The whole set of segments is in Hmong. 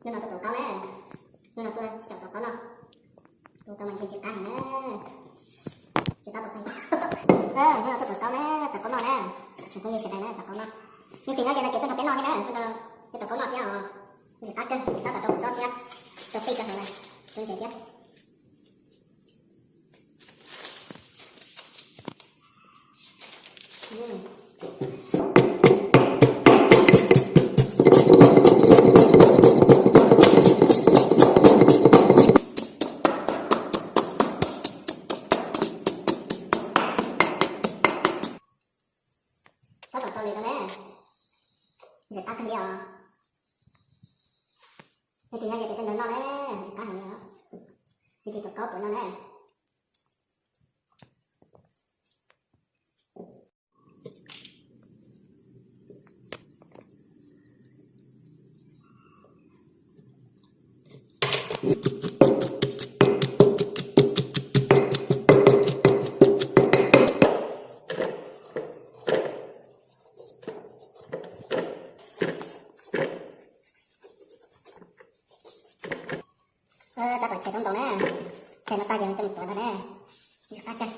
Hnub no tuaj tuav qaub na, hnub no tuaj xyaum tuav qaub noj. Tus tau mas ntshe ntxim qab heev na. Tsis qab tau qeej. Hnub no tuaj tuav qaub na, tuav qaub noj na. Tsoom phooj ywg sawv daws na, tuav qaub noj. Nej tig nyob ze no ces tuaj nrog peb noj thiab na, tuaj nrog peb tuav qaub noj thiab os. Ntxim qab kawg, ntxim qab tom rau kuv txob thiab, rau qij rau hauv na, rau ntses thiab. Tab tom tau li rau na, ntxim qab kawg li os. Nej tig nyob ze ces tuaj nrog noj na, ntxim qab heev li os. Nej tig tuav qaub tuav noj na. Tab tom tshais tau nkaus na, tshais no tag ces coj mus tuav ntag na. Ntxim qab kawg.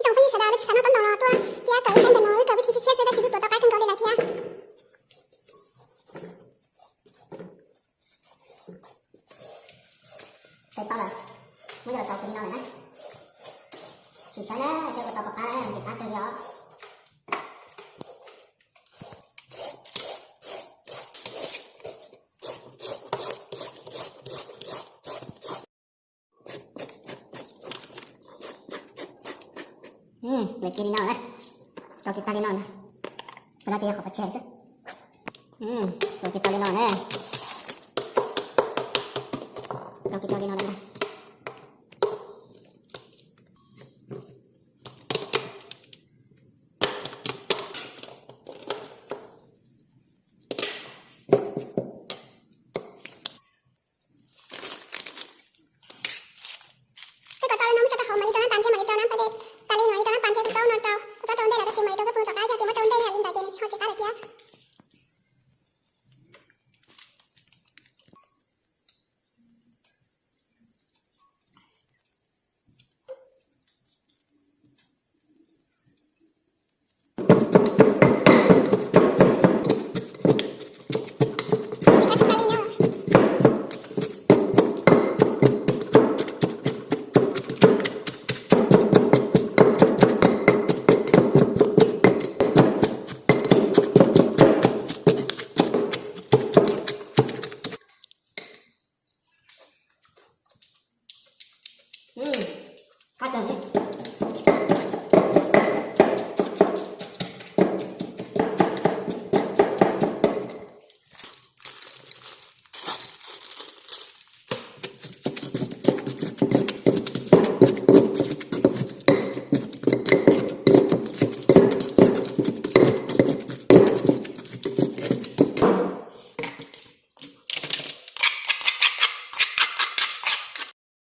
Tsoom phooj ywg sawv daws, leej twg xav noj taub ntaus los tuaj thiab, kawm wb saib ntawm no wb kawm vib thi tshiab tshiab xwb tab sis twb tuav tau qab kawg nkaus li lawm thiab. Tau lawm, muab coj los tau li no lawm na. Sim saib na, saib puas tau pom qab, ntxim qab kawg li os. Lawm kiag li no na, tau kiag tag li no na. Qhov no ces yog qhov pov tseg xwb. Tau kiag tau li no na, tau kiag tau li no na. Twb kom tau li no muab tso rau hauv mam li rau nab tas thiab mam li rau nab pas dej. Tas li mam li rau nab pas thiab tus zaub no rau, tus zaub rau ntej lawm tab sis mam li rau kab phooj tom qab thiab ces muab rau ntej li ntawd ces nws ho tsis qab lawm thiab. Qab kawg li.